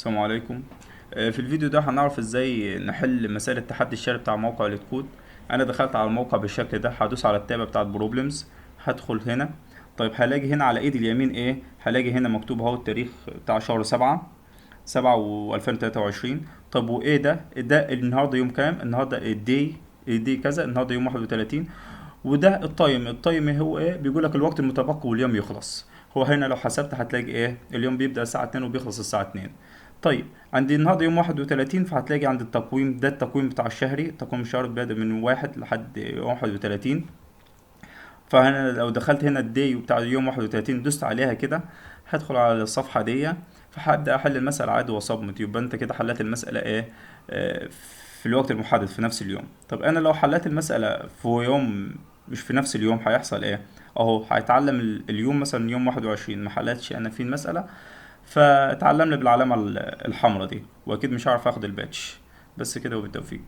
السلام عليكم. في الفيديو ده هنعرف ازاي نحل مسائل التحدي الشهري بتاع موقع LeetCode. انا دخلت على الموقع بالشكل ده، هدوس على التابة بتاعت problems، هدخل هنا. طيب هلاقي هنا على ايدي اليمين ايه؟ هلاقي هنا مكتوب اهو التاريخ بتاع شهر 7، 7 و2023. طب وايه ده؟ ده النهارده يوم كام؟ النهارده ال day كذا، النهارده يوم 31. وده ال time. ال time هو ايه؟ بيقول لك الوقت المتبقي واليوم يخلص. هو هنا لو حسبت هتلاقي ايه؟ اليوم بيبدأ الساعة 2 وبيخلص الساعة 2. طيب عندي النهارده يوم 31، فهتلاقي عند التقويم ده التقويم بتاع الشهري، تقويم الشهر بادئ من 1 لحد 31. فهنا لو دخلت هنا ال day بتاع اليوم 31 دوست عليها كده هدخل على الصفحة دي، فهبدأ أحل المسألة عادي و submit. يبقى أنت كده حلت المسألة إيه؟ في الوقت المحدد في نفس اليوم. طب أنا لو حلت المسألة في يوم مش في نفس اليوم هيحصل إيه؟ أهو هيتعلم اليوم مثلا يوم 21 ما حلتش أنا فيه المسألة، فتعلم لي بالعلامة الحمراء دي، وأكيد مش هعرف آخد ال badge. بس كده، وبالتوفيق.